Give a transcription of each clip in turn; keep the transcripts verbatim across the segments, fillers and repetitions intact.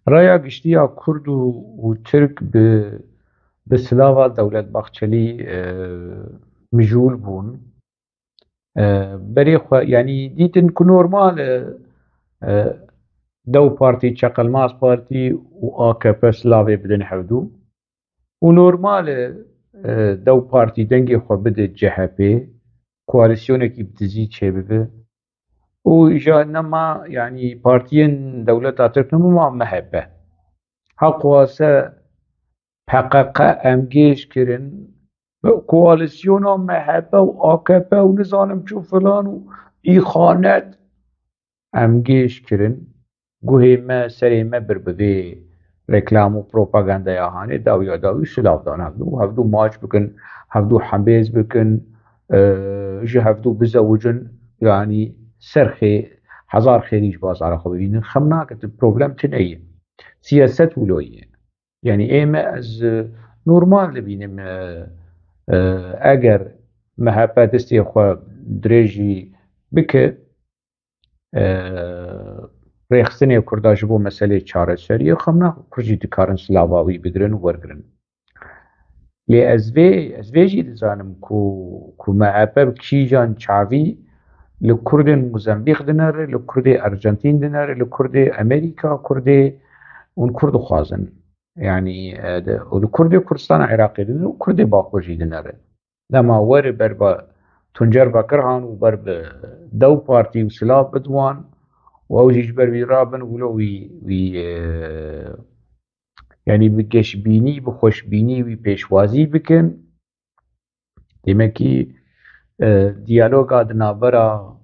Raya giştî ya Kurd û, û Tirk bi, bi silava Dewlet Bahçelî, e, mijûl bûn. E, berê xwe, yanî dîtin ku normal e, e, dew partî, Çeqelmaz Partî û A K P silavê bidin hevdû. Û normal e, e, dew partî dengê xwe bide C H P, koalîsyonekî bi dizî çêbibe. Û îja nema, yanî partiyên dewleta Tirk nema M H P. Heqwase P K K em gêj kirin, bi koalîsyona M H P û A K P û nizanim çi filan û îxanet em gêj kirin. Guhê me, serê me bir bi vê reklam û propagandaya hanê, dawiya dawî silav dan hevdû. Hevdû maç bikin, hevdû hembêz bikin, e, ji hevdû bizewicin, yanî ser xê-, hezar xêrî ji bazara xwe bibînin. Xem nake, tu problem tune ye. Siyaset wilo ye. Yanî ê me ez, e, normal dibînim, e, e, eger M H P destê xwe dirêjî bike, e, rêxistinê Kurda ji bo meselê çareseriyê, xem nake Kurd jî dikarin silava wî bigirin û wergirin. Lê ez vê, ez vê jî dizanim ku, ku M H P bi kîjan çavî li Kurdên Mozambîq dinere, li Kurdê Arjantîn dinere, li Kurdê Amerîka, Kurdê, hûn Kurd dixwazin. Yanî, e, de, û li Kurdê Kurdistana Iraqê dinere û Kurdê Bakur jî dinere. Dema were ber bi Tuncer Bekirhan û ber bi dew partî û silav bidwan û ew jî ji ber wî rabin wilo wî, wî, e, yanî bi geşbînî, bi xweşbînî wî pêşwazî bikin. Demekî, e, diyaloga di navbera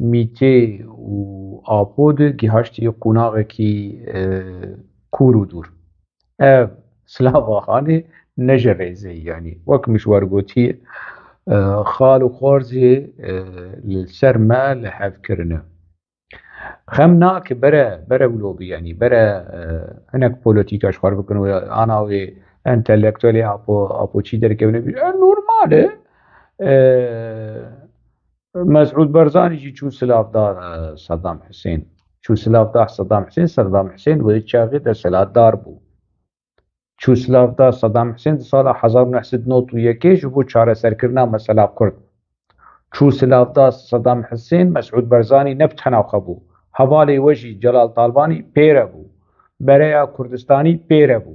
Mîtê û Apo de gihaştiye qonaxekî, e, kûr û dûr. Ev silava hanê ne ji rêzê, yanî wek min ji we re gotiye, e, xal û xwarzê, e, li ser me li hev kirine. Xem nake bere, bere wilo bi, yanî bere, e, hinek polîtîka ji xwe re bikin û ana wê entelektuelê Apo, Apo çî derkevine bî. E, normal e. E, Mesûd Barzanî jî çû silav da, e, Saddam Husên. Çû silav da Saddam Husên, Saddam Husên wê çaxê desthilatdar bû. Çû silav da Saddam Husên di sala hezar û neh sed û nod û yekê ji bo çareserkirina mesela Kurd. Çû silav da Saddam Husên, Mesûd Barzanî ne bi tena xwe bû. Hevalê we jî Celal Talbanî pê re bû. Bereya Kurdistanî pê re bû.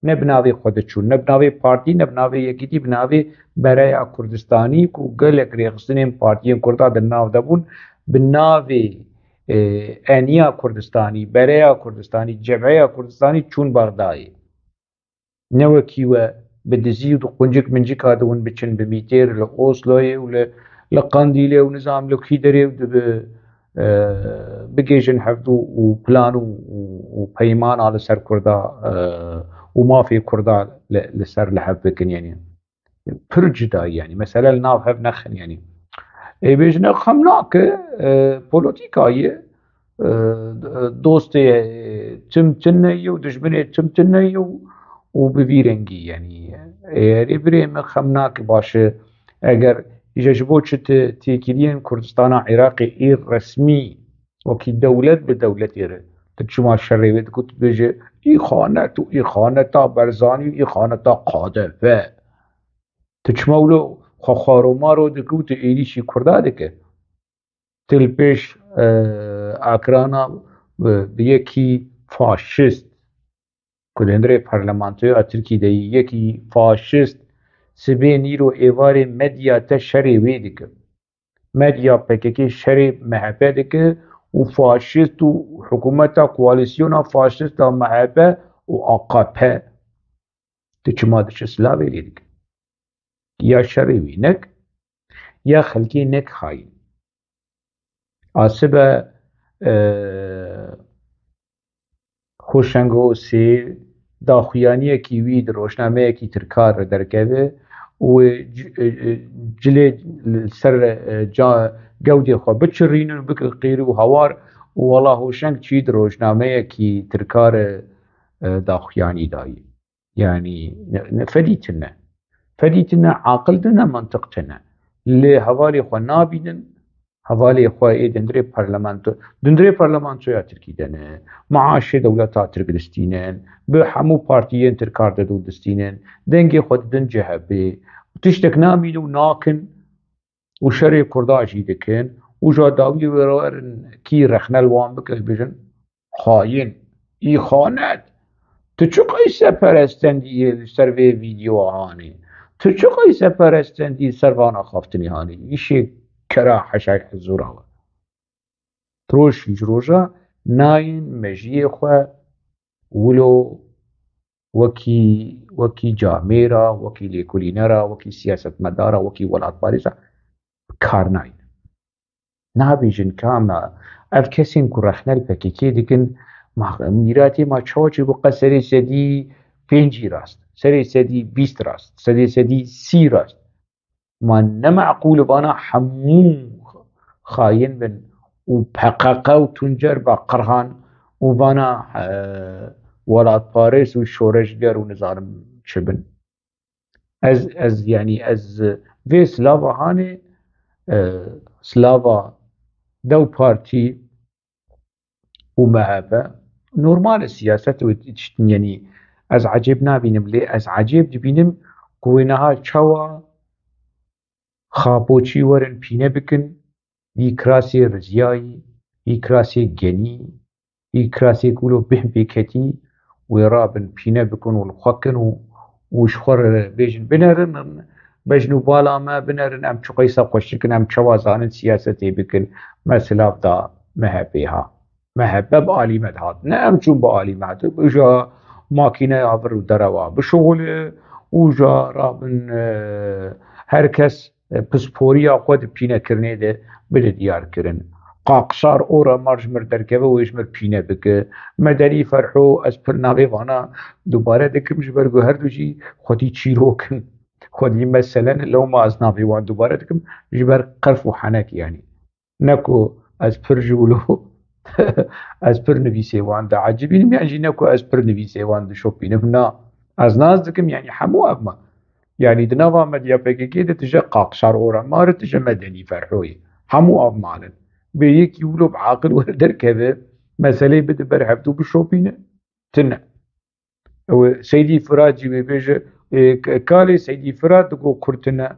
Ne bi navê xwe diçûn, ne bi navê partî, ne bi navê yekîtî, bi navê Bereya Kurdistanî ku gelek rêxistinên partiyên Kurda di nav de bûn, bi navê, e, Eniya Kurdistanî, Bereya Kurdistanî, Cebheya Kurdistanî çûn Bexdayê. Ne wekî we bi dizî û di quncik mincika de hûn biçin bi Mîtêr li Osloyê û li, li Qendîlê û nizam li kî derê û di bi, e, bigêjin hevdû û plan û, û, û peymana li ser Kurda, e, û mafê Kurda li, li ser li hev bikin, yanî. Pir cuda ye, yanî mesele li nav hev nexin, yanî. Ê bêjine xem nake, e, polîtîka ye, e, dostê, e, tim tune ye û dijminê tim tune ye û, û bi vî rengî, yanî. Ê, erê birê min xem nake baş e, eger îja ji bo çi ti têkiliyên Kurdistana Iraqê ê resmî wekî dewlet bi dewletê re, tu çima şerê wê dikî, tu dibêje îxanet û îxaneta Barzanî û îxaneta K D P. Tu çima wilo xwe xwaromaro dike û tu êrîşî Kurda dike? Tu li pêş, e, akrana bi, bi yekî faşist, ku li hundirê parlamentoya Tirkî de yî, yekî faşist, sibê, nîro, êvarê medya te şerê wê dike. Medya P K K şerê M H P dike û faşist û hikûmeta koalîsyona faşist a M H P û A K P. Tu çima diçe silavê lê dike? Ya şerê wî nek, ya xelkê nek xayîn. Asibe, e, Hoşengo sê daxuyaniyekî wî di rojnameyekî tirka re derkeve û wê ci-, e, e, cilê li ser, e, ca-, gewdê xwe biçirînin û bikin qîr û hawar û wela Hoşeng çî di rojnameyekî tirka re, e, daxuyanî dayî. Yanî ne, ne fedî tune. Fedî tune, aqil tune, mantiq tune. Lê hevalê xwe nabînin, Hevalê xwe ê dindirê parlamento, dindirê parlamentoya Tirkî de ne. Maaşê dewleta Tirk distînin. Bi hemû partiyên Tirkar de dû distînin. Dengê xwe didin C H P. Tiştek namîn û nakin û şerê Kurda jî dikin. Û ja dawî wê werin kî rexne li wan bike, bêjin, xayin, îxanet. Tu çi qeyseperestendî li ser vê vîdeoya hanê? Tu çi qeyseperestendî li ser vana xaftinê hanê? Îşê kera heşay hezûra we. Roj ji roja nayên mejiyê xwe wilo wekî, wekî camêra, wekî lêkolînera, wekî siyasetmedara, wekî welatparêza kar nayên. Nabêjin ka me ev kesên ku rexne li P K K dikin, ma-, mîratê ma çawa çêbû, qe serê sedî pêncî rast, serê sedî bîst rast, serê sedî sî rast. Ma ne meqûl vana hemû xayin bin û P K K û Tuncer Bakirhan û vana, e, welatparêz û şoreşger û nizanim çi bin. Ez, ez, yanî ez vê silava hanê, e, silava DEM Partî û M H P, normal e, siyaset û tiştin, yanî ez ecêb nabînim, lê ez ecêb dibînim ku wê niha çawa xapoçî werin pîne bikin, vî kirasê riziyayî, vî kirasê genî, vî kirasê ku lo bih bêketî, wê rabin pîne bikin û li xwe kin û, û ji xwe re bêjin, binerin, bejn û bala me binerin, em çi qeysa xweştir kin, em çawa zanin siyasetê bikin, me silav da M H P ha. M H P bi alî me dihat. Ne em çûn bi alî me dihat. Uja makîneya vir û derewa bişuxule, uja rabin, e, her kes, e, pisporiya xwe di pînekirinê de bide diyar kirin. Qaqşar Oramar ji mir derkeve û ji mir pîne bike. Medenî Ferho, ez pir navê vana dubare dikim, ji ber ku her du jî xwedî çîrok in. Xwedî meselen, lewma ez navê wan dubare dikim, ji ber qerf û henek, yanî. Ne ku ez pir ji wilo, ez pir nivîsê wan diecibînim, yan jî ne ku ez pir nivîsê wan dişopînim. Na, ez nas dikim, yanî hemû ev me. Yanî di nava medya P K K de tije Qaqşar Oramar, tije Medenî Ferhoyê. Hemû ev malin. Bê yekî wilo bi aqil were derkeve, meseleyê bide ber hevdû bişopîne, tune. Ew Seydî Firat jî wê bêje, e, k-, kalê Seydî Firat digo Kurd tune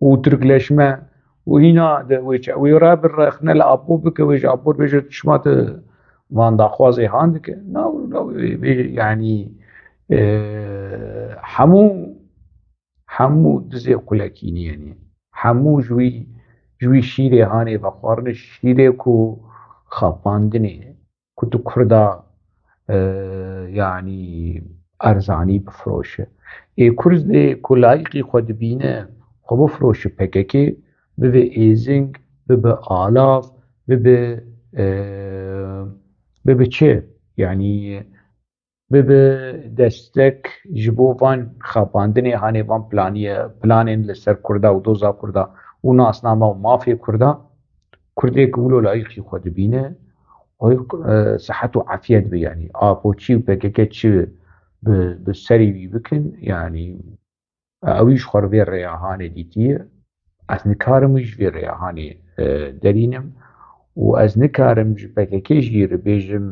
û Tirkleşme û hîna de wê çi, wê re bi rexne li Apo bike, wê ji Apo bêje, şima tu van daxwazê han dike. Na, na, wê, wê, yanî, e, hemû, hemû dizê qulekîniyê ne. Hemû ji wî, ji wî şîrê hanê vexwarine, şîrê ku xapandinê, ku tu Kurda, e, yanî erzanî bifiroşe. Ê Kurd ê ku layîqî xwe dibîne, xwe bifiroşe P K K, bibe êzing, bibe alav, bibe, e, bibe çi? Yanî bibe destek ji bo van xapandinê, hanê van planiye, planên li ser Kurda û doza Kurda û nasname û mafê Kurda. Kurdê ku wilo layîqî xwe dibîne, oy, e, sihet û afiyet be, yanî Apo çi û P K K çi bi, bi serî wî bikin, yanî, e, ew jî xwe li vê rêya hanê dîtiye. Ez nikarim wî ji vê rêya hanê, e, derînim û ez nikarim ji P K K jî re bêjim,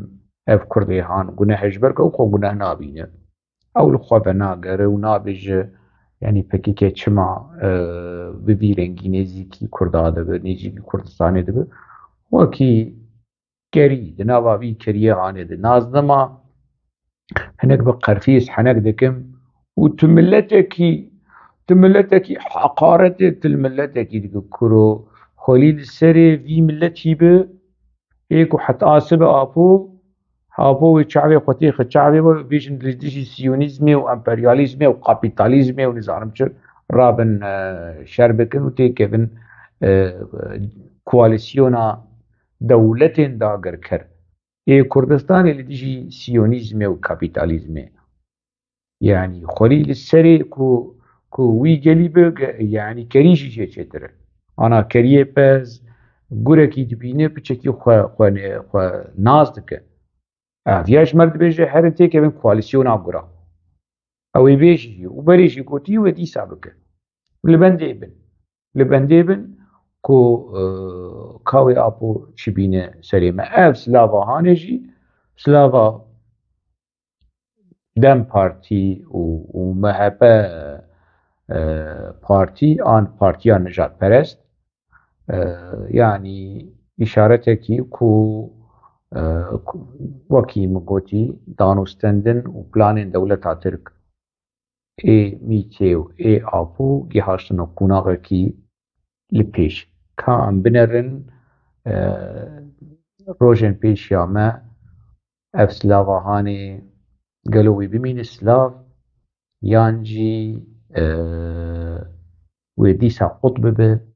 ev Kurdê han guneh e, ji ber ku ew xwe guneh nabîne. Ew li xwe venagere û nabêje, yanî P K K çima, e, bi vî rengî nêzîkî Kurda dibe, nêzîkî Kurdistanê dibe. Wekî kerî, di nava vî keriyê hanê de. Nazdima hinek bi qerfîs henek dikim û tu miletekî, tu miletekî heqaretê tu li miletekî dike kuro. Xwelî li serê vî miletî bi, ê ku heta sibe Apo, Apo wê çavê xwe têxe çavê we, bêjin li dijî siyonîzmê û emperyalîzmê û kapîtalîzmê û nizanim çi rabin, e, şer bikin û têkevin, e, koalîsyona dewletên dagirker. Ê Kurdistanê li dijî siyonîzmê û kapîtalîzmê. Yanî xwelî li serê ku, ku wî gelî bi, ge-, yanî kerî jî jê çêtir e. Ana keriyê pez, gurekî dibîne, piçekî xwe, xwe, xwe nas dike. Ev ya ji me re dibêje, herin têkevin koalîsyona gura. Ew ê bêjî û berê jî gotiye, wê dîsa bike. Li bendê bin. Li bendê bin ku, e, Ka wê Apo çi bîne serê me? Ev silava hanê jî, silava DEM Partî û, û MHP, e, partî an partiya nijadperest, e, yanî îşaretekî ku, e, ku, wekî min gotî, danûstendin û planên dewleta Tirk ê MÎT'ê û ê Apo gihaştine qonaxekî li pêş. Ka em binerin, e, rojên pêşiya me ev silava hanê gelo wî bimîne silav yan jî, e, wê dîsa qut bibe.